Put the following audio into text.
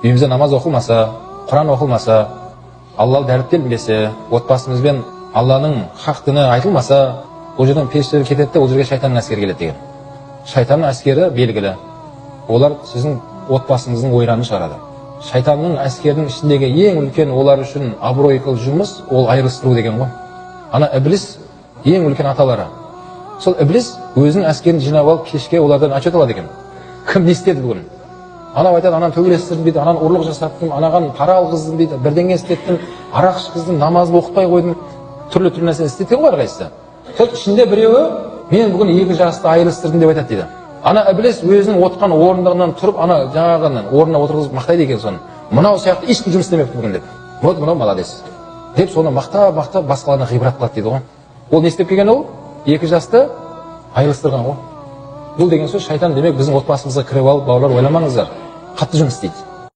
Үйімізде намаз оқылмаса, Құран оқылмаса, Алла дәріптелінбесе, отбасымызбен Алланың хақ діні айтылмаса, ол жерден періштелер кетеді де, ол жерге шайтанның әскері келеді деген. Шайтанның әскері белгілі, олар сіздің отбасыңыздың ойранын шығарады. Шайтанның әскерінің ішіндегі ең үлкен олар үшін абырой жұмыс ол айырылыстыру деген ғой. Ана ібіліс ең үлкен аталары. Сол ібіліс өзінің әскерін жинап алып, кешке олардан отчет алады екен: кім не істеді бүгін? Анау айтады: ананы төбелестірдім дейді, ананы ұрлық жасаттым, анаған пара алғыздым дейді, бірдеңе істеттім, арақ ішкіздім, намазын оқытпай қойдым. Түрлі түрлі нәрсені істеткен ғой әрқайсысы. Сол ішінде біреуі: «Мен бүгін екі жасты айырылыстырдым», – деп айтады дейді. Ана ібіліс өзінің отқан орындығынан тұрып, ана жаңағыны орнына отырғызып мақтайды екен соны: «Мынау сияқты ешкім жұмыс істемепті бүгін», – деп. «Вот мынау молодец», – деп, соны мақтап мақтап басқаларына ғибрат қылады дейді ғой. Ол не істеп келген? Ол екі жасты айырылыстырған ғой. Бұл деген сөз, шайтан, демек, біздің отбасымызға кіріп алып, бауырлар, ойламаңыздар, қатты жұмыс істейді.